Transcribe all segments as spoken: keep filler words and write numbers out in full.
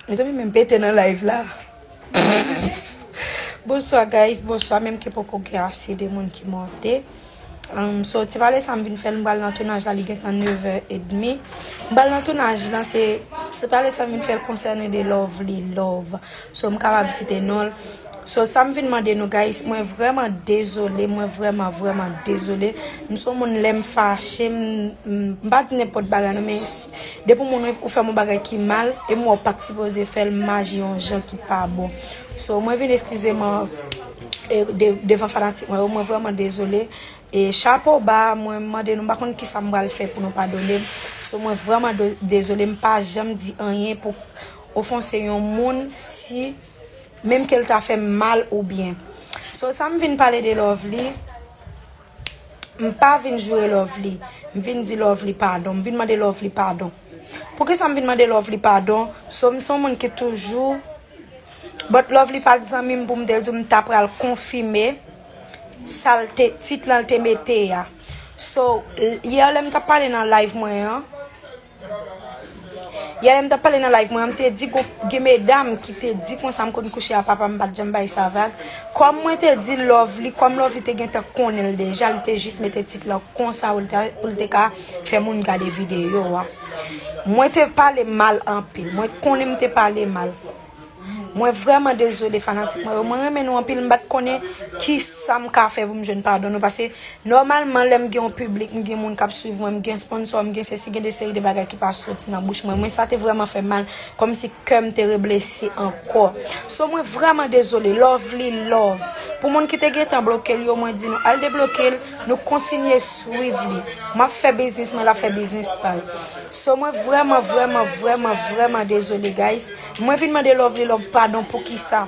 Mezanmi, menm pete nan live la. Bonswa guys, bonswa, menm ke poko gen ase de moun ki monte. Um, so, ti pale sa m vin fè l, m pral nan tounaj la, li gentan nevè edmi. M pral nan tounaj lan, se, se pale sa m vin fè l konsène de Lovely Love. So, m kapab site non l. So, sa m vin mande nou, guys, mwen vrèman dezole, mwen vrèman, vrèman dezole. M se yon moun lè m fache, m, m, m pa di nenpòt bagay non, men s- depi yon moun ou fè m yon bagay ki mal, e m wè w pa t sipoze fè l, m aji yon jan ki pa bon. So, mwen vin eskize mwen e, de, devan fanatik mwen yo, mwen vrèman dezole. E chapo ba, mwen mande nou, m pa konn kisa m pral fè pou nou padone m. So, mwen vrèman de- dezole, m pa janm di anyen pou ofanse yon moun si, menm ke l ta fè m mal ou byen. So, sa m vin pale de Lovely, m pa vin joure Lovely. M vin di Lovely padon, m vin mande Lovely padon. Poukisa m vin mande Lovely padon? So, m se yon moun ki toujou But Lovely pa t zanmi m pou m te di w m ta pral konfime sa l te, tit lan l te mete a. So, l- yè lè m t ap pale nan live mwen an, yè lè m t ap pale nan live mwen an, m te di gon- gen medam ki te di konsa m konn kouche a papa m, m pa t janm bay sa vag. Kòm mwen te di Lovely, kòm Lovely te gentan konnen l deja, li te jis mete tit lan konsa pou l te, pou l te ka fè moun gade videyo a. Mwen te pale mal anpil. Mwen konnen m te pale mal. Mwen vrèman dezole fanatik mwen yo. Mwen renmen nou anpil, m pa t konnen kisa m ka fè pou m jwenn padon nou. Paske nòmalman lè m gen yon piblik, m gen moun k ap swiv mwen, m gen sponsò, m gen sesi, gen de seri de bagay ki pa soti nan bouch mwen. Mwen sa te vrèman fè m mal, kòmsi kè m te reblese ankò. So mwen vrèman dezole, Lovely Love. Pou moun ki te gentan bloke l yo, mwen di nou al debloke l, nou kontinye swiv li. M ap fè biznis mwen, l ap fè biznis pa l. So mwen vrèman, vrèman, vrèman, vrèman dezole guys. Mwen vin mande Lovely Love padon poukisa.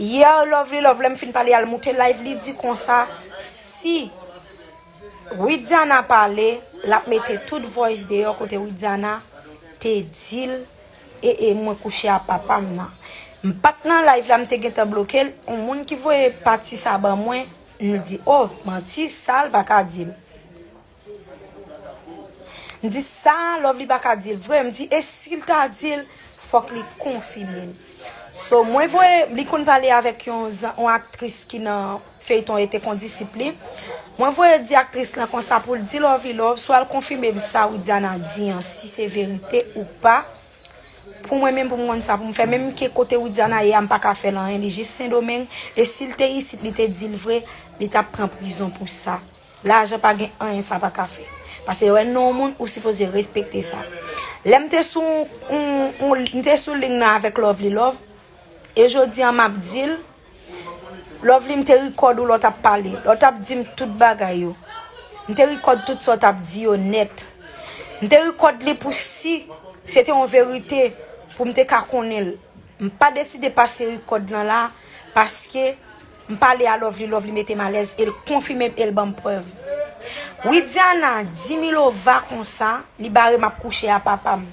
Yè Lovely Love, lè m fin pale a, l moute live, li di konsa, si Widiana pale, l ap mete tout voice deyò kote Widiana te di l, e, e mwen kouche a papa m nan. M pa t nan live la, m te gentan bloke l, yon moun ki voye pati sa ban mwen, m di, oh, manti, sa l pa ka di l. M di sa Lovely pa ka di l vre. M di e si l ta di l, fòk li konfime l. So mwen voye, li konn pale avèk yon, yon aktris ki nan feyton Ete Kondisip li. Mwen voye di aktris lan konsa pou l di Lovely Love, swa l konfime m sa Widiana di an, si se verite ou pa. Pou mwen menm, pou m konn sa pou m fè, menm ke kote Widiana ye a, m pa ka fè l anyen, li jis Sendomeng, e si l te isit, li te di l vre, li t ap pran prizon pou sa. Lajan pa gen anyen sa pa ka fè. Paske lè w wè non yon moun, ou sipoze respekte sa. Lè m te sou, on, on, m te sou liy nan avèk Lovely Love, e jodi an m ap di l, Lovely, m te rikòd ou lè w t ap pale, lè w t ap di m tout bagay yo. M te rikòd tout sa w t ap di yo nèt. M te rikòd li pou si se te yon verite, pou m te ka konnen l. M pa deside pase rikòd lan la, paske m pale a Lovely, Lovely mete m alèz, e l konfime m, e l ban m prèv. Widiana di Milova konsa, li bare m ap kouche a papa m.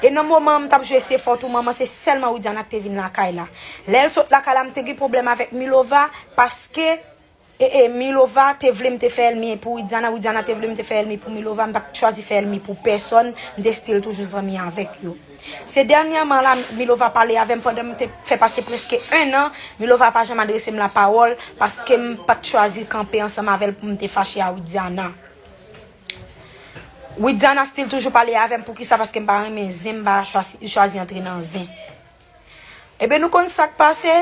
E nan moman an m t ap jwe se fòt ou manman, se sèlman Widiana ki te vin lakay la. Lè l sot lakay la, m te gen pwoblèm avèk Milova, paske, e, e, Milova te vle m te fè ènmi pou Widiana, Widiana te vle m te fè ènmi pou Milova, m pa t chwazi fè ènmi pou pèsòn, m te still toujou zanmi avèk yo. Se dènyèman la, Milova pale avè m pandan m te fè pase prèske en an, Milova pa janm adrese m lapawòl, paske m pa t chwazi kanpe ansanm avè l pou m te fache a Widiana. Widiana still toujou pale avè m, poukisa? Paske m pa renmen zen, m pa chwazi, chwazi antre nan zen. Ebyen, nou konn sa k pase?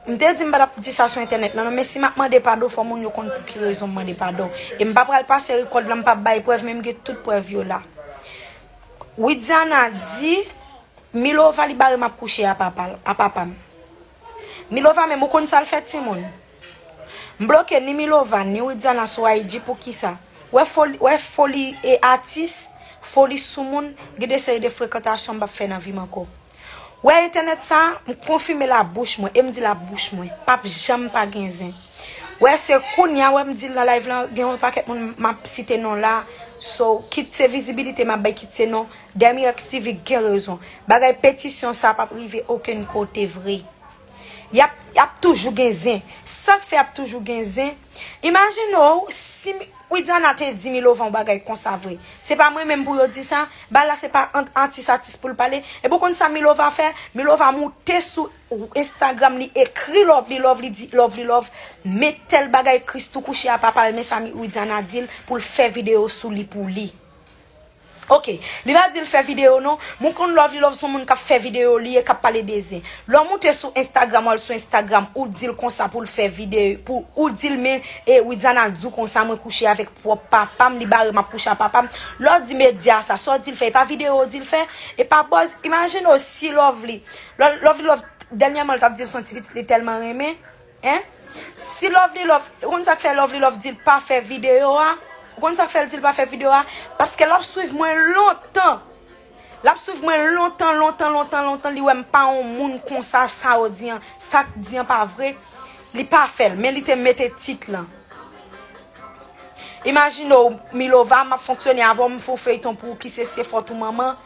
M te di m pa t ap di sa sou entènèt lan non, men si m ap mande padon, fò moun yo konn pou ki rezon m mande padon. E m pa pral pase rikòd lan, m p ap bay prèv, men m gen tout prèv yo la. Widiana di Milova li bare m ap kouche a papa, a papa m. Milova menm, ou konn sa l fè timoun? M bloke ni Milova, ni Widiana sou I G, poukisa? Wè foli, wè foli e atis, foli sou moun, gen de seri de frekantasyon m p ap fè nan vi m ankò. Wè entènèt sa, m konfime l a bouch mwen, e m di l a bouch mwen, p ap janm pa gen zen. Wè se kounya, wè m di l nan live lan, gen yon pakèt moun m ap site non la, so, kit se vizibilite m ap bay, kit se non, Dermi X T V gen rezon. Bagay petisyon sa p ap rive okenn kote vre. Y ap, y ap toujou gen zen. Sa k fè y ap toujou gen zen? Imajine w, si m, Widiana te di Milova yon bagay konsa vre. Se pa mwen menm pou yo di sa. Bagay la se pa ant atis atis pou l pale. Epi w konn sa Milova fè? Milova moute sou Instagram li ekri Lovely Love, li di Lovely Love met tèl bagay Christoo kouche a papa l, men sa Widiana di l pou l fè videyo sou li pou li. Ok, li pa di l fè videyo non. Mwen konn Lovely Love se yon moun k ap fè videyo li ye, k ap pale de zen. Lè w moute sou Instagram, w al sou Instagram, ou di l konsa pou l fè videyo, pou ou di l men e Widiana di w konsa mwen kouche avèk pwòp papa m, li bare m ap kouche ak papa m. Lè w di medya sa, sa w di l fè, e pa videyo w di l fè, e pa buzz. Imajine w si Lovely, Lo- Lovely Love, dènyèman l t ap di l se yon ti pitit li tèlman renmen. Hein? Si Lovely Love, ou konn sa k fè Lovely Love di l pa fè videyo a? Ou konn sa k fè l di l pa fè videyo a? Paske l ap swiv mwen lontan. L ap swiv mwen lontan, lontan, lontan, lontan. Li wè m pa yon moun konsa, sa yo di an, sa k di an pa vre. Li pa fè l, men li te mete tit lan. Imajine w, Milova, m ap fonksyone avè w, m fè yon feyton pou ou ki se Se Fòt ou Manman.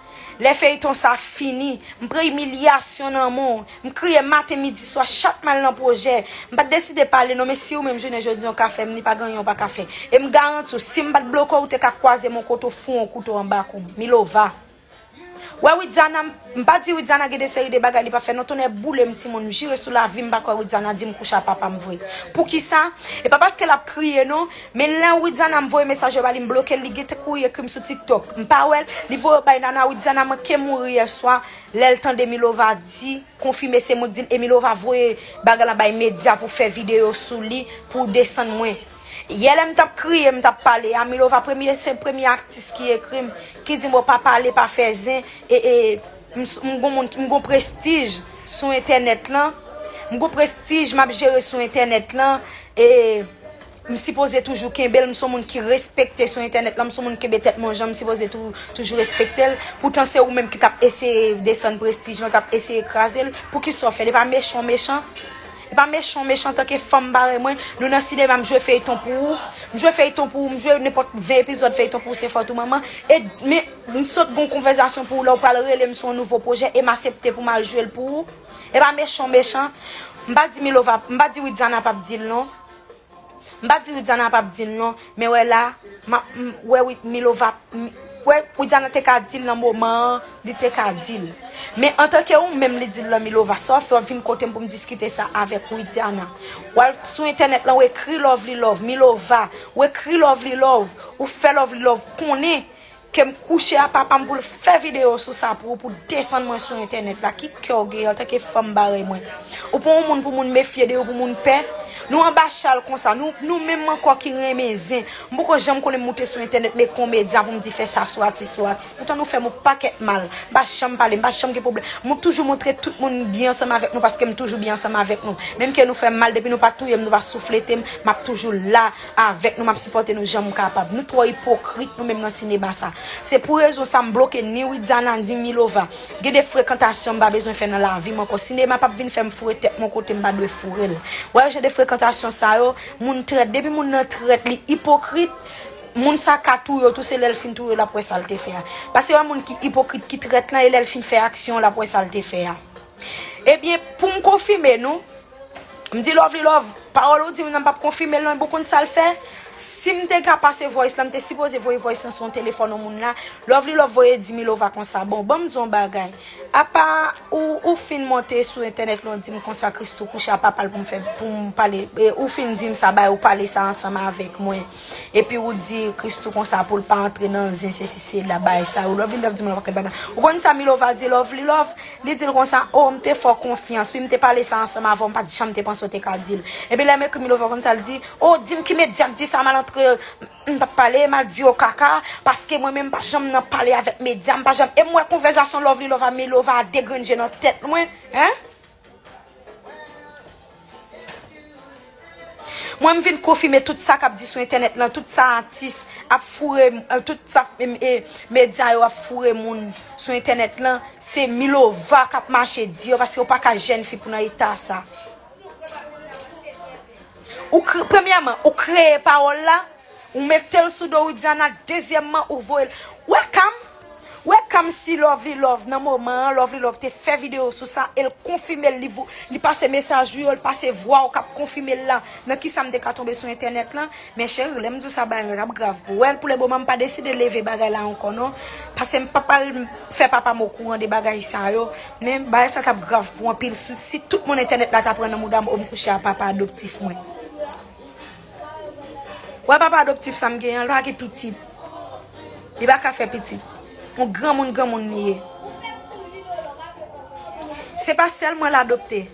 Lè feyton sa fini, m pran imilyasyon nan men w. M kriye maten, midi, swa, chak m al nan pwojè. M pa t deside pale non, men si ou menm jounen jodi a w ka fè m li, pa gen anyen w pa ka fè. E m garanti w, si m pa t bloke w, ou te ka kwaze m yon kote w foure yon kouto anba kou m. Milova. Wè Widiana, m pa di Widiana gen de seri de bagay li pa fè non, tonnè boule m timoun, m jire sou lavi m pa kwè Widiana di m kouche ak papa m vre. Poukisa? E pa paske l ap kriye non, men lè Widiana m voye mesaj yo ba li, m bloke l, li gentan kouri ekri m sou TikTok. M pa wè l, li voye yo bay Nana, Widiana manke mouri yèswa, lè l tande Milova di, konfime se mwen k di l, e Milova voye bagay la bay medya pou fè videyo sou li, pou desann mwen. Yè lè m t ap kriye, m t ap pale a Milova, premye, se premye atis ki ekri m, ki di m, "O pa pale, pa fè zen, e, e, m, s- m gon moun, m gon prestij sou entènèt lan, m gon prestij m ap jere sou entènèt lan, e m sipoze toujou kenbe l, m se yon moun ki respekte sou entènèt lan, m se yon moun ki kenbe tèt mwen jan, m sipoze tou, toujou respekte l. Poutan se ou menm ki t ap eseye desann prestij lan, t ap eseye kraze l. Poukisa w fè l? E pa mechan w mechan?" E pa mechan w mechan antanke fanm parèy mwen. Nou nan sinema, m jwe feyton pou ou. M jwe feyton pou ou, m jwe nenpòt ven epizòd feyton pou ou, Se Fòt ou Manman. E, men, m sot gon konvèsasyon pou ou, lè w pral rele m sou yon nouvo pwojè, e m asepte pou m al jwe l pou ou. E pa mechan w mechan. M pa di Milova, m pa di Widiana p ap di l non. M pa di Widiana p ap di l non, men wè la, m ap, m, wè wi, Milova, m, wè Widiana te ka di l nan moman an, li te ka di l. Men antanke ou menm li di l lan Milova, sa w fè w vin kote m pou m diskite sa avèk Widiana. W al sou entènèt lan, w ekri Lovely Love, Milova, w ekri Lovely Love, ou fè Lovely Love konnen ke m kouche a papa m pou l fè videyo sou sa pou ou, pou desann mwen sou entènèt la. Ki kè w gen antanke fanm parèy mwen? Ou pa yon moun pou moun mefye de ou, pou moun pè? Nou anba chal konsa, nou, nou menm ankò ki renmen zen. M poko janm konnen m moute sou entènèt, men kon medya pou m di fè sa sou atis, sou atis. Poutan nou fè m yon pakèt mal. M pa janm pale, m pa janm gen pwoblèm. M toujou montre tout moun byen ansanm avèk nou paske m toujou byen ansanm avèk nou. Menm ke nou fè m mal, depi nou pa touye m, nou pa souflete m, m ap toujou la avèk nou, m ap sipòte nou jan m kapab. Nou twò ipokrit nou menm nan sinema sa. Se pou rezon sa m bloke ni Widiana, ni Milova. Gen de frekantasyon m pa bezwen fè nan lavi m ankò. Sinema p ap vin fè m foure tèt mwen kote m pa dwe foure l. Wè jan de frekantasyon sa yo, moun trèt. Depi moun nan trèt, li ipokrit, moun sa ka touye w tou, se lè l fin touye w l ap wè sa l te fè a. Paske wè moun ki ipokrit, ki trèt lan, e lè l fin fè aksyon, l ap wè sa l te fè a. Ebyen, pou m konfime nou, m di Lovely Love, pawòl ou di m nan m p ap konfime l non, bon konn sa l fè? Si m te ka pase voice lan, m te sipoze voye voice lan sou yon telefòn yon moun la. Lovely Love voye di Milova konsa, bon, ban m di yon bagay. Apa ou, ou fin monte sou entènèt lan, w di m konsa Christoo kouche a papa l pou m fè, pou m pale, e, ou fin di m sa, bay ou pale sa ansanm avèk mwen. Epi ou di Christoo konsa pou l pa antre nan zen, sesi sela, bagay sa yo. Lovely Love di m yon pakèt bagay. Ou konn sa Milova di Lovely Love? Li di l konsa, o, m te fè w konfyans, wi, m te pale sa ansanm avè w, m pa t janm te panse w te ka di l. Epi lè m ekri Milova konn sa l di, o, di m ki medya k di sa, m al antre, m p ap pale, m al di yo kaka, paske mwen menm m pa janm nan pale avèk medya, m pa janm, e m wè konvèsasyon Lovely Love a Milova a degrenn je nan tèt mwen, hein? Mwen, m vin konfime tout sa k ap di sou entènèt lan, tout sa atis ap foure, eh, tout sa, eh, eh, medya yo ap foure moun sou entènèt lan, se Milova k ap mache di yo, paske yo pa ka jèn fi pou nan eta sa. Ou kre-, premyèman, ou kreye pawòl la, ou mete l sou do Widiana, dezyèmman, ou voye l. Wè ka m, Wè kòmsi Lovely Love nan moman an, Lovely Love te fè videyo sou sa e l konfime l, li vo-, li pase mesaj ou yo, l pase vwa w k ap konfime l la nan kisa m te ka tonbe sou entènèt lan. Men cheri, lè m di w sa, bagay la t ap grav pou ou. Wè, pou le moman, m pa deside leve bagay la ankò non, paske m pa pral fè papa m okouran de bagay sa yo. Men bagay sa t ap grav pou anpil si, si tout moun entènèt la t ap pran nan mouda m, o m kouche a papa adoptif mwen. Wè papa adoptif sa m genyen an, l pa gen pitit. Li pa ka fè pitit. Yon granmoun, granmoun li ye. Se pa sèl mwen l adopte.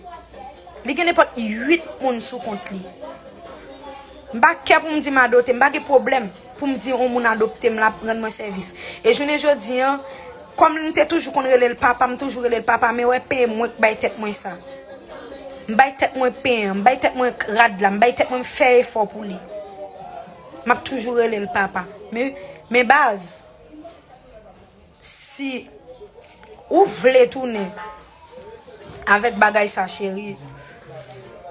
Li gen nenpòt uit moun sou kont li. M pa kè pou m di m adopte, m pa gen pwoblèm pou m di yon moun adopte m, l ap rann mwen sèvis. E jounen jodi an, kòm m te toujou konn rele l papa, m toujou rele l papa, men wè pen mwen k bay tèt mwen sa. M bay tèt mwen pen an, m bay tèt mwen rad la, m bay tèt mwen, m fè efò pou li. M ap toujou rele l papa. Men, men baz, si ou vle tounen avèk bagay sa, cheri,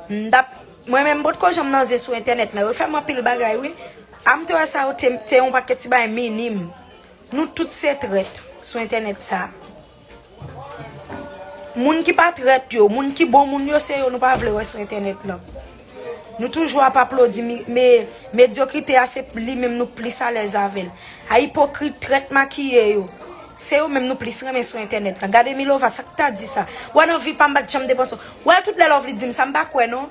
m t ap, mwen menm, m potko janm nan zen sou entènèt la. Yo fè m anpil bagay, wi. A m te wè sa yo te, te yon pakèt ti bagay minim. Nou tout se trèt sou entènèt sa. Moun ki pa trèt yo, moun ki bon moun yo, se yo nou pa vle wè sou entènèt lan. Nou toujou ap aplodi mi-, me-, medyokrite a, se li menm nou plis alèz avè l. A ipokrit, trèt makiye yo, se yo menm nou plis renmen sou entènèt lan. Gade Milova, sa k ta di sa? Wè nan vi pa m, m pa t janm te panse. Wè tout lè Lovely di m sa, m pa kwè non.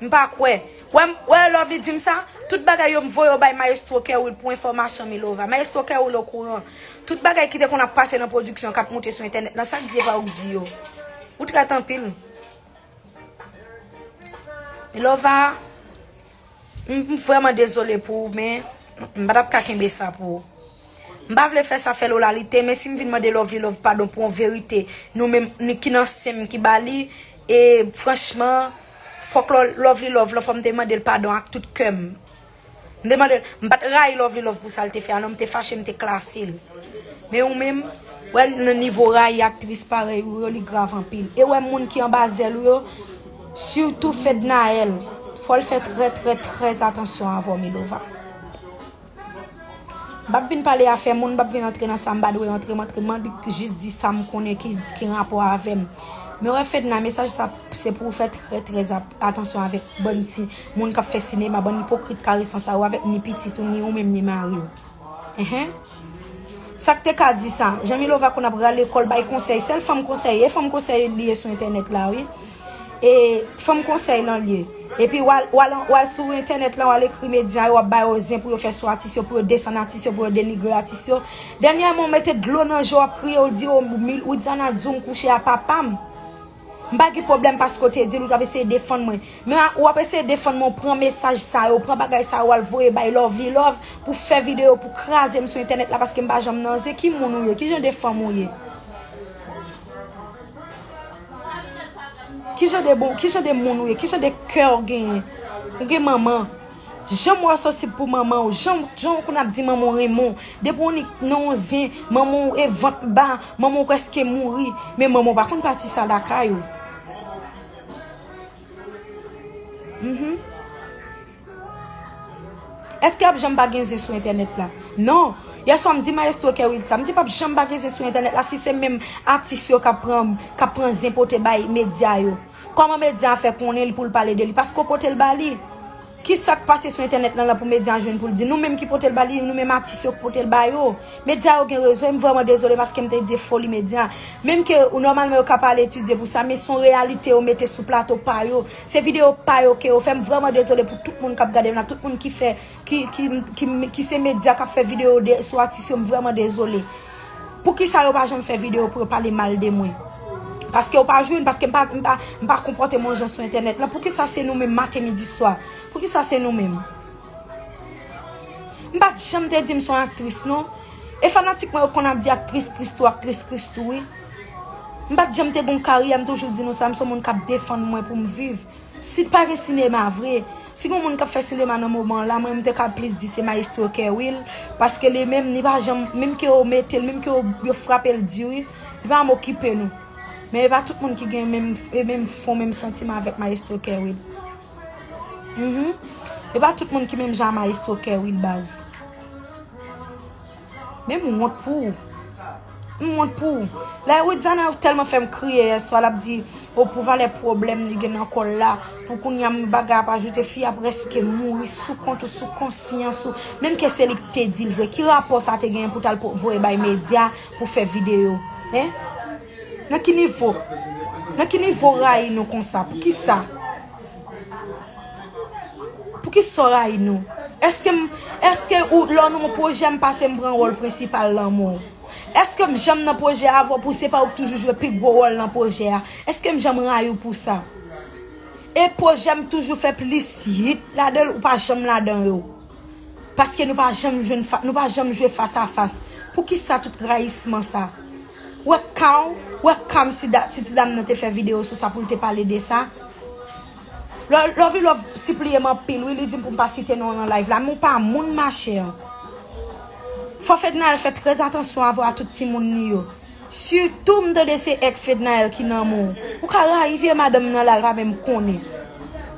M pa kwè. Wè, wè Lovely di m sa, tout bagay yo m voye yo bay Maestro Kerwill pou enfòmasyon Milova. Maestro Kerwill okouran. Tout bagay ki te konn ap pase nan pwodiksyon k ap moute sou entènèt lan, sa k di e pa ou k di yo? Ou trèt anpil. Milova, m, m vrèman dezole pou ou, men m pa t ap ka kenbe sa pou ou. M pa vle fè sa fè lolalite, men si m vin mande Lovely Love padon pou yon verite, nou menm, ni ki nan sen m ki ba li, e franchman, fòk Lo-, Lovely Love, lòt fwa m te mande l padon ak tout kè m. M te mande l, m pa t rayi Lovely Love pou sa l te fè a, non, m te fache, m te klase l. Men ou menm, wè nan nivo rayi aktris parèy ou yo, li grav anpil. E wè moun ki anba zèl ou yo, sitou Fednaelle, fò l fè trè, trè, trè atansyon avè w, Milova. M p ap vin pale afè moun, m p ap vin antre nan sa m pa dwe antre, m antre, m annik jis di sa m konnen ki, ki rapò avè m. Men wè Fedna, mesaj sa se pou ou fè trè, trè ap-, atansyon avèk bann ti moun k ap fè sinema, bann ipokrit karesan sa yo avèk ni pitit ou, ni ou menm, ni mari w. Enhen. Sa k te ka di sa? Jan Milova konn ap rale kò l bay konsèy, sèl fanm konsèy, e fanm konsèy li ye sou entènèt la, wi. E fanm konsèy lan l ye. Epi w al, w al, w al sou entènèt lan, w al ekri medya yo, w ap ba yo zen pou yo fè sou atis yo, pou yo desann atis yo, pou yo denigre atis yo. Dènyèman, w mete dlo nan je w, w ap kriye, w di, o, Mil-, Widiana di w m kouche a papa m. M pa gen pwoblèm paske w te di l, ou t ap eseye defann mwen. Men a, w ap eseye defann mwen, w pran mesaj sa yo, w pran bagay sa yo, w al voye bay Lovely Love pou fè videyo, pou kraze m sou entènèt la paske m pa janm nan zen. Ki moun ou ye? Ki jan de fanm ou ye? Ki jan de bon, ki jan de moun ou ye? Ki jan de kè w genyen? Ou gen manman. Jan m wè w sansib pou manman w, jan, jan w konn ap di manman w renmen w. Depi w ni nan yon zen, manman w e vant ba, manman w prèske mouri. Men manman w pa konn pati sa lakay ou. Mhm. Èske ap janm pa gen zen sou entènèt la? Non. Yèswa m di Maestro Kerwill sa. M di p ap janm pa gen zen sou entènèt la. Si se menm atis yo k ap pran, k ap pran zen pote bay medya yo. Kòman medya a fè konnen l pou l pale de li? Paske w pote l ba li. Ki sa k pase sou entènèt lan la pou medya a jwenn pou l di? Nou menm ki pote l ba li, nou menm atis yo k pote l ba yo. Medya yo gen rezon, e m vrèman dezole paske m te di e foli medya. Menm ke ou nòmalman yo ka pa al etidye pou sa, men se yon reyalite yo mete sou plato pa yo. Se videyo pa yo ke yo fè. M vrèman dezole pou tout moun k ap gade m la, tout moun ki fè, ki, ki, ki, ki se medya k ap fè videyo de, sou atis yo, m vrèman dezole. Poukisa yo pa janm fè videyo pou yo pale mal de mwen? Paske yo pa jwenn, paske m pa, m pa, m pa konpòte m yon jan sou entènèt lan. Poukisa se nou menm maten, midi, swa? Poukisa se nou menm? M pa t janm te di m se yon aktris, non. E fanatik mwen yo konn ap di aktris Christoo, aktris Christoo, wi. M pa t janm te gon karyè, m toujou di nou sa, m se yon moun k ap defann mwen pou m viv. Si pa gen sinema vre, si gen moun k ap fè sinema nan moman la, mwen m te ka plis di se Maestro Kerwill, paske li menm, li pa janm, menm ke yo mete l, menm ke yo, yo frape l di, wi, li pa janm okipe nou. Men e pa tout moun ki gen menm, e menm fon, menm santiman avèk Maestro Kerwill. Mhm. E pa tout moun ki menm jan a Maestro Kerwill, baz. Men m wont pou ou. M wont pou ou. La Widiana tèlman fè m kriye yè swa, l ap di, o, pou valè pwoblèm li gen nan kò l la, pou kounye a m bagay ap ajoute, fi a prèske mouri sou kont ou, sou konsyans ou. Menm ke se li ki te di l vre, ki rapò sa te genyen pou t al po- voye bay medya pou fè videyo? Hein? Nan ki nivo? Nan ki nivo rayi nou konsa? Poukisa? Poukisa w rayi nou? Èske m, èske ou, lè w nan yon pwojè, m pase m pran wòl prensipal lan men w? Èske m janm nan pwojè avè w pou se pa ou k toujou jwe pi gwo wòl nan pwojè a? Èske m janm rayi w pou sa? E pwojè m toujou fè plis hit ladan l, ou pa janm ladan yo. Paske nou pa janm jwenn fa, nou pa janm jwe fas a fas. Poukisa tout rayisman sa? Wè ka w, wè ka m si da, si ti dam nan te fè videyo sou sa pou l te pale de sa. Lò, Lovely Love sipliye m anpil, wi, li di m pou m pa site non nan live la, men w pa moun, machè. Fò Fednaelle fè trè atansyon avè a tout timoun li yo. Sitou m tande se ex Fednaelle ki nan men w. Ou ka rayi vye madanm nan la, l pa menm konnen.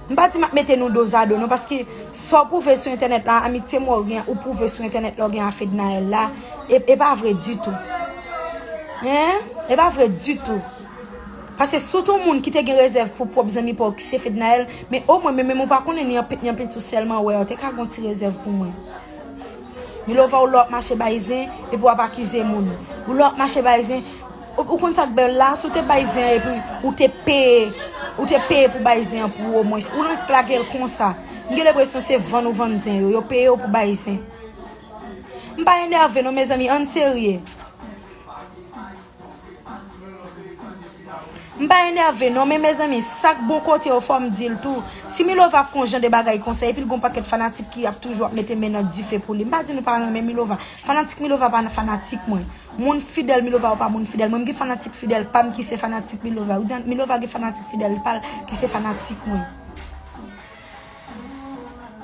M pa di m ap mete nou dozado non, paske sa w pwouve sou entènèt la, amitye mwen w gen, ou pwouve sou entènèt la w gen a Fednaelle la, e, e pa vre ditou. Hein? E pa vre ditou. Paske si w te yon moun ki te gen rezèv pou pwòp zanmi pa w ki se Fednaelle, men omwen, men, men ou pa konnen ni anpent, ni anpent sou sèlman wè, ou te ka gen yon ti rezèv pou mwen. Milova, ou lè w ap mache bay zen, epi w ap akize moun. Ou lè w ap mache bay zen, ou, ou konn sa k bèl la, si w te bay zen an, epi ou te peye, ou te peye pou bay zen an pou ou omwen, ou nan lage l konsa. M gen lenpresyon se vann ou vann zen yo, yo peye w pou bay zen. M pa enève non, mezanmi, ann serye. M pa enève non, men mezanmi, sa k bon kote yo, fò m di l tou. Si Milova fè yon jan de bagay konsa, epi l gon pakèt fanatik ki ap toujou ap mete men nan dife pou li. M pa di nou pa renmen Milova. Fanatik Milova pa fanatik mwen. Moun fidèl Milova yo pa moun fidèl mwen. M gen fanatik fidèl pa m ki se fanatik Milova. Ou di Milova gen fanatik fidèl pa l ki se fanatik mwen.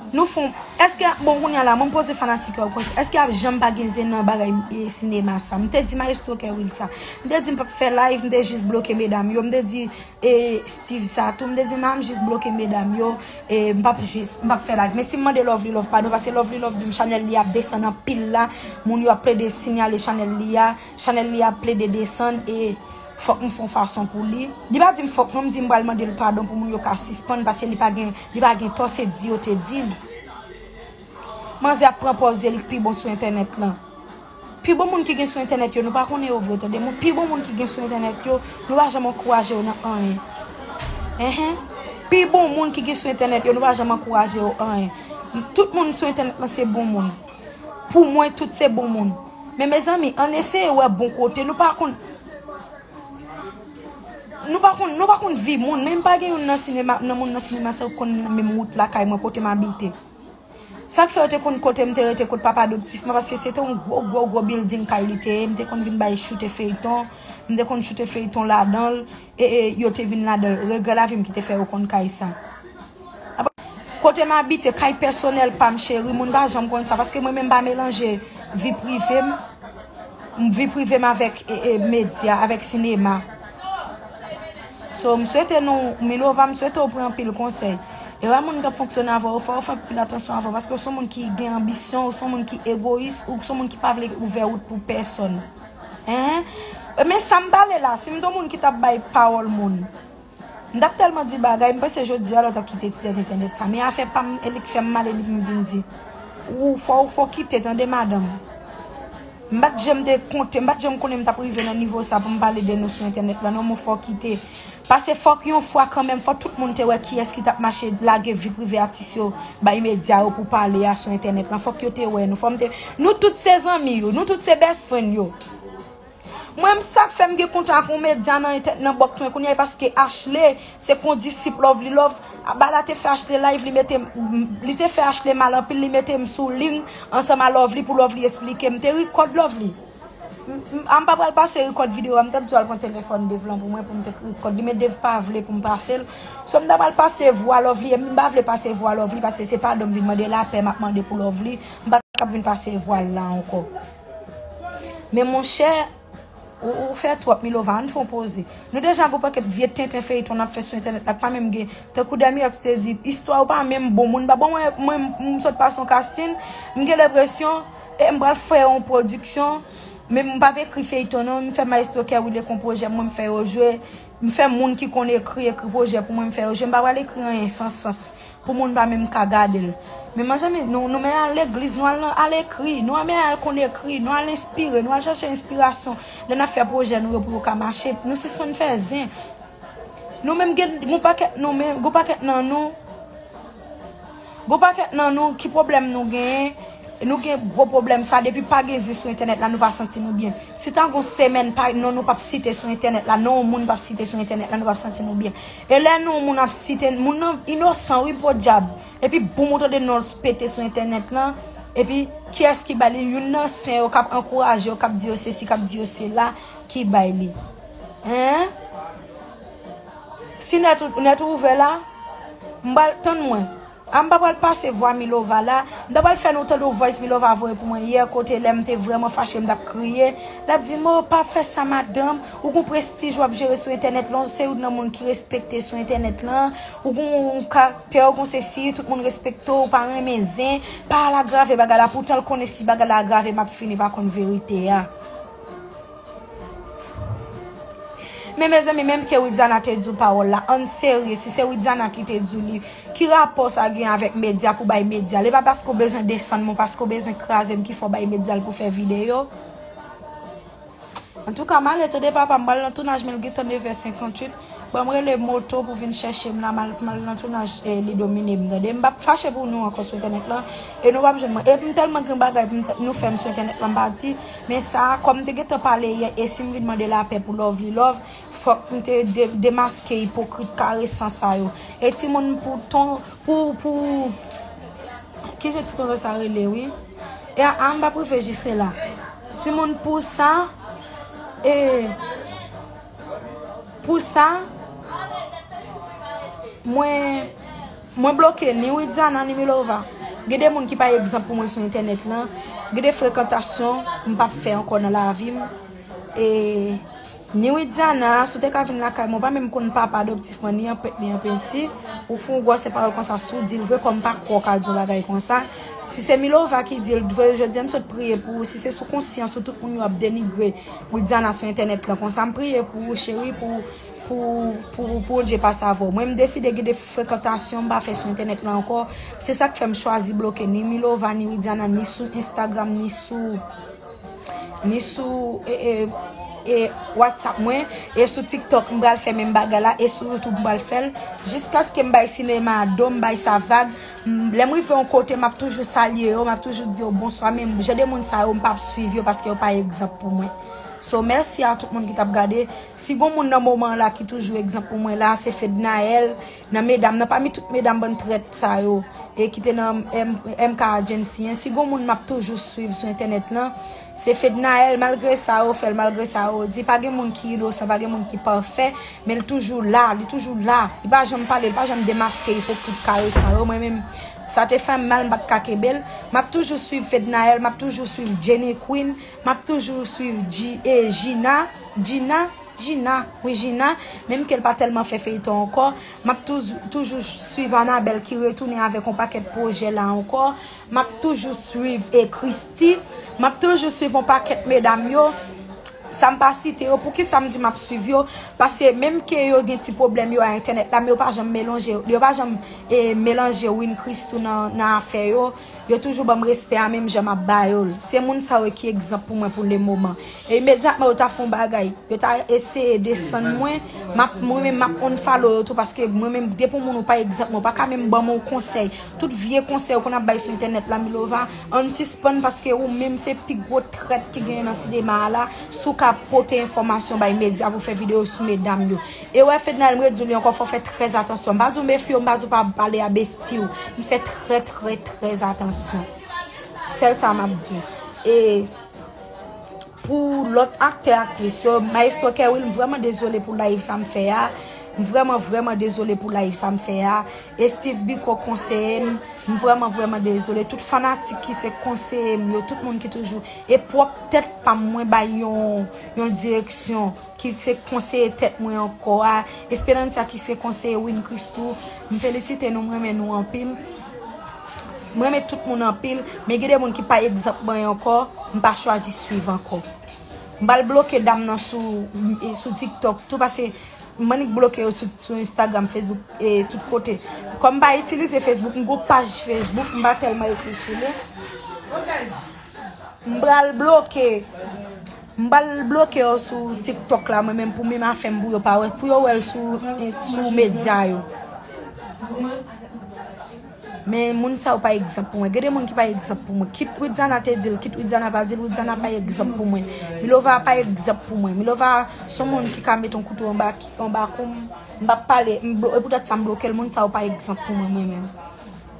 Nou fon, èske, bon, kounye a la, mwen poze fanatik yo, èske ap janm pa gen zen nan bagay e, sinema sa? M te di Maestro Kerwil sa. M te di m p ap fè live, m te jis bloke medam yo. M te di e, Steve sa tou, m te di m a m jis bloke medam yo, e, m p ap jis, m p ap fè live. Men si m mande Lovely Love padon, paske Lovely Love di m chanèl li ap desann anpil la, moun yo ap plede sinyale chanèl li a, chanèl li ap plede desann, e, fòk m fè yon fason pou li. Li pa di m fòk non, m di m pral mande l padon pou moun yo ka sispann, paske li pa gen, li pa gen tò, se di yo te di l. Manzè ap pran pòz li k pi bon sou entènèt lan. Pi bon moun ki gen sou entènèt yo, nou pa konnen yo vre, tande. Moun, pi bon moun ki gen sou entènèt yo, nou pa janm ankouraje yo nan anyen. Enhen. Pi bon moun ki gen sou entènèt yo, nou pa janm ankouraje yo anyen. Tout moun sou entènèt lan se bon moun. Pou mwen, tout se bon moun. Men mezanmi, ann eseye wè bon kote. Nou pa konn, nou pa konn, nou pa konn vi moun. Men m pa gen youn nan sinema, nan moun nan sinema sa yo konn nan menm wout lakay mwen kote m abite. Sa k fè yo te konn kote m te rete, kot papa adoptif mwen, paske se te yon gwo, gwo, gwo bilding kay li te ye. M te konn vin bay choute feyton, m te konn choute feyton ladan l, e, e yo te vin ladan l. Regrè lavi m ki te fè yo konn kay sa. Apa, kote m abite, kay pèsonèl pa m, cheri, moun pa janm konn sa, paske mwen menm m pa melanje vi prive m, vi prive m avèk, e, e, medya, avèk sinema. So, m swete nou, Milova, m swete w pran anpil konsèy. E wè moun k ap fonksyone avè w, fò w fè anpil atansyon avè w, paske w se yon moun ki gen anbisyon, w se yon moun ki egoyis, ou se yon moun ki pa vle ouvè wout pou pèsòn. Hein? Men sa m pale la, si m te yon moun ki t ap bay pawòl moun, m t ap tèlman di bagay, m panse jodi a lòt ap kite ti tèt entènèt sa. Men afè pa m, e li k fè m mal, e li k m vin di. Ou fò, ou fò kite, tande, madanm. M pa t janm te konte, m pa t janm konnen m t ap rive nan nivo sa pou m pale de nou sou entènèt la, non, men fò kite. Paske fòk yon fwa kanmenm, fò tout moun te wè kiyès ki t ap mache lage vi prive atis yo bay medya yo pou pale a sou entènèt lan. Fòk yo te wè nou. Fò m te, nou tout se zanmi yo, nou tout se best friend yo. Mwen, m sa k fè m gen kontak yon medya nan entè-, nan bòks mwen kounye a, paske Ashley se kondisip Lovely Love. Bala te fè Ashley live, li mete m, li te fè Ashley mal anpil, li mete m sou liy ansanm a Lovely pou Lovely esplike m. M te rikòd Lovely. M, m, a m pa pral pase rikòd videyo a, m t ap di w al pran telefòn Dave lan pou mwen, pou m te rikòd li, men Dave pa vle pou m pase l. So, m ta pral pase vwa Lovely, e m pa vle pase vwa Lovely, paske se padon m vin mande, lapè m ap mande pou Lovely, m pa t ap vin pase vwa l la ankò. Men monchè, ou, ou fè twòp, Milova, ann fè yon poze. Nou deja gon pakèt vye tenten feyton n ap fè sou entènèt la, k pa menm gen, tankou Demi X te di, istwa yo pa menm bon. Moun pa bon, mwen, mwen, m sot pase yon casting, m gen lenpresyon, E m pral fè yon pwodiksyon, men m p ap ekri feyton non, m fè Maestro Kerwil ekri yon pwojè, mwen m fè yo jwe. M fè moun ki konn ekri, ekri pwojè pou mwen, m fè yo jwe. M pa pral ekri anyen san sans pou moun pa menm ka gade l. Men mwen janm, nou, nou men al legliz, nou al, al ekri, nou men al konn ekri, nou al enspire, nou al chache enspirasyon. Lè n ap fè pwojè nou yo pou yo ka mache, nou sispann fè zen. Nou menm gen, gon pakèt nou menm, gon pakèt nan nou, gon pakèt nan nou, ki pwoblèm nou genyen? Nou gen gwo pwoblèm sa, depi pa gen zen sou entènèt la, nou pa santi nou byen. Si ta gon semèn pa, non nou p ap site sou entènèt la, non yon moun p ap site sou entènèt la, nou p ap santi nou byen. E lè non yon moun ap site, moun nan inosan wi, podyab. Epi boum ou tande non l pete sou entènèt lan. Epi kiyès ki bay li? Youn nan sen yo k ap ankouraje yo, k ap di yo sesi, k ap di yo sela, ki bay li. Hein? Si nèt ou, nèt ou ouvè la, m pral, tann mwen. A, m pa pral pase vwa Milova la. M ta pral fè nou tande yon voice Milova voye pou mwen yè, kote lè m te vrèman fache, m t ap kriye. L ap di m, "O, pa fè sa, madanm. Ou gon prestij w ap jere sou entènèt lan, ou se youn nan moun ki respekte sou entènèt lan. Ou gon karaktè, ou gon sesi, tout moun respekte w, ou pa renmen zen. Pa al agrave bagay la." Poutan l konnen si bagay la agrave, m ap fini pa konn verite a. Men mezanmi, menm ke Widiana te di w pawòl la, ann serye, si se Widiana ki te di w li, ki rapò sa gen avèk medya pou bay medya l? E pa paske w bezwen desann mwen, paske w bezwen kraze m ki fè w bay medya l pou fè videyo? Antouka, m ale tande papa m, m pral nan tounaj, men l gentan nèf è senkanntuit. Bon, m rele moto pou vin chèche m la, m al, m al nan tounaj, eh, li domine m, tande. M p ap fache pou nou ankò sou entènèt lan, e nou p ap jwenn mwen. E m tèlman gen bagay pou m t-, nou fè m sou entènèt lan, m pa di, men sa, kòm m te gentan pale yè, e si m vin mande lapè pou love li love, fòk m te de-, demaske ipokrit karesan sa yo. E timoun pou ton, pou, pou, ki jan ti tonton sa rele, wi? E a, a, m p ap rive jis la. Timoun pou sa, e, pou sa, mwen, mwen bloke ni Widiana, ni Milova. Gen de moun ki pa egzanp pou mwen sou entènèt lan. Gen de frekantasyon m p ap fè ankò nan lavi m. E ni Widiana, si w te ka vin lakay mwen, w pa menm konn papa adoptif mwen, ni an pent, ni an penti. Ou fè yon gwòsè pawòl konsa sou di l vre, kòm m pa kwè w ka di yon bagay konsa. Si se Milova ki di l vre, jodi a m sot priye pou ou. Si se sou konsyans ou, tout moun yo ap denigre Widiana sou entènèt lan konsa, m priye pou ou, cheri, pou, pou, pou, pou Bondye pase avè w. Mwen, m deside gen de frekantasyon m pa fè sou entènèt lan ankò. Se sa k fè m chwazi bloke ni Milova, ni Widiana, ni sou Instagram, ni sou ni sou, e, e, e, WhatsApp mwen, e sou TikTok, m pral fè menm bagay la, e sou YouTube, m pral fè l, jiskaske m bay sinema a do, m bay sa vag. M, lè m rive yon kote, m ap toujou salye yo, m ap toujou di yo bonswa, men jan de moun sa yo, m p ap swiv yo paske yo pa egzanp pou mwen. So, mèsi a tout moun ki t ap gade. Si gon moun nan moman an la ki toujou egzanp pou mwen la, se Fednaelle. Nan medam nan, pami tout medam bann trèt sa yo, e ki te nan M-, M K Agency an, si gon moun m ap toujou swiv sou entènèt lan, se Fednaelle, malgre sa yo fè l, malgre sa yo di, pa gen moun ki inosan, pa gen moun ki pafè, men l toujou la, li toujou la. Li pa janm pale, li pa janm demaske ipokrit karesan yo. Mwen menm, sa te fè m mal, m pa t ka kenbe l. M ap toujou swiv Fednaelle, m ap toujou swiv Jenny Queen, m ap toujou swiv Ji-, e, Gina, Gina, Gina, wi Gina, menm ke l pa tèlman fè feyton ankò, m ap touz-, toujou swiv Anabelle ki retounen avèk yon pakèt pwojè la ankò, m ap toujou swiv, e, Christie, m ap toujou swiv yon pakèt medam yo, sa m pa site yo, poukisa m di m ap swiv yo, paske menm ke yo gen ti pwoblèm yo a entènèt la, men yo pa janm melanje, yo pa janm, e, melanje Win Christou nan, nan afè yo, yo toujou ban m respè a menm jan m ap ba yo l. Se moun sa yo ki egzanp pou mwen pou lemoman. E imedyatman yo ta fè yon bagay, yo ta eseye desann mwen, m ap, mwen menm m ap unfollow yo tou, paske mwen menm, depi yon moun ou pa egzanp mwen, ou pa ka menm ban mwen yon konsèy. Tout vye konsèy ou konn ap bay sou entènèt la, Milova, ann sispann, paske ou menm se pi gwo trèt ki genyen nan sinema a la. Si w ka pote enfòmasyon bay medya pou fè videyo sou medam yo. E wè, Fednaelle, m redi w li ankò, fò w fè trè atansyon. M pa di w mefye w, m pa di w pa pale a besti w. M fè trè, trè, trè atansyon. Sèl sa m ap di w. E pou lòt aktè, aktris yo, Maestro Kerwil, m vrèman dezole pou live sa m fè a. M vrèman, vrèman dezole pou live sa m fè a. E Steve Biko konseye m. M vrèman, vrèman dezole. Tout fanatik ki se konseye m yo, tout moun ki toujou. E pwòp tèt pa m, mwen bay yon, yon direksyon ki se konseye tèt mwen ankò a, Esperanza ki se konseye Win Christou, m felisite nou, m renmen nou anpil. M renmen tout moun anpil, men gen de moun ki pa egzanp mwen ankò, m pa chwazi swiv ankò. M pral bloke dam nan sou, sou TikTok tou, paske m annik bloke yo sou, sou Instagram, Facebook, e tout kote. Kòm m pa itilize Facebook, m gon paj Facebook, m pa tèlman ekri sou li. M pral bloke, m pral bloke yo sou TikTok la, mwen menm pou menm afè m pou yo pa wè, pou yo wè l sou, sou medya yo. Men moun sa yo pa egzanp pou mwen. Gen de moun ki pa egzanp pou mwen. Kit Widiana te di l, kit Widiana pa di l, Widiana pa egzanp pou mwen. Milova pa egzanp pou mwen. Milova se yon moun ki ka mete yon kouto anba, anba kou m, m p ap pale, m blo-, e poutèt sa m bloke l, moun sa yo pa egzanp pou mwen, mwen menm.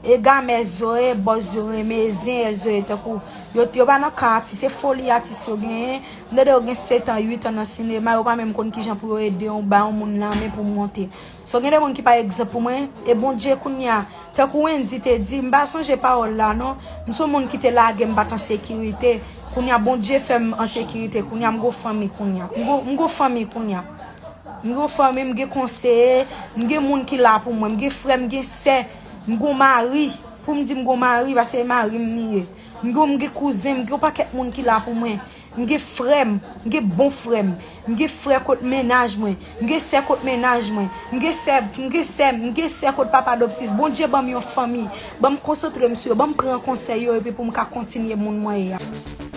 E gamè Zoe, bòs yo renmen, zen Zoe, tankou, yo, yo pa nan kan atis, se foli atis yo genyen. M tande yo gen sèt an, uit an nan sinema, yo pa menm konn kijan pou yo ede yon, ba yon moun lanmen pou monte. So, gen de moun ki pa egzanp pou mwen, e Bondye kounye a, tankou Wendy te di, m pa sonje pawòl la non, m se yon moun ki te lage m pa t an sekirite, kounye a Bondye fè m an sekirite, kounye a m gon fanmi kounye a, m gon, m gon fanmi kounye a, m gon fanmi, m gen konseye, m gen moun ki la pou mwen, m gen frè, m gen sè, m gon mari, pou m di m gon mari, paske e mari m li ye, m gon, m gen kouzen, m gen yon pakèt moun ki la pou mwen. M gen frè m, m gen bon frè m, m gen frè kot mennaj mwen, m gen sè kot mennaj mwen, m gen sè, m gen sè, m gen sè kot papa adoptif. Bondye ban m yon fanmi, ban m konsantre m sou yo, ban m pran konsèy yo epi pou m ka kontinye moun mwen ye a.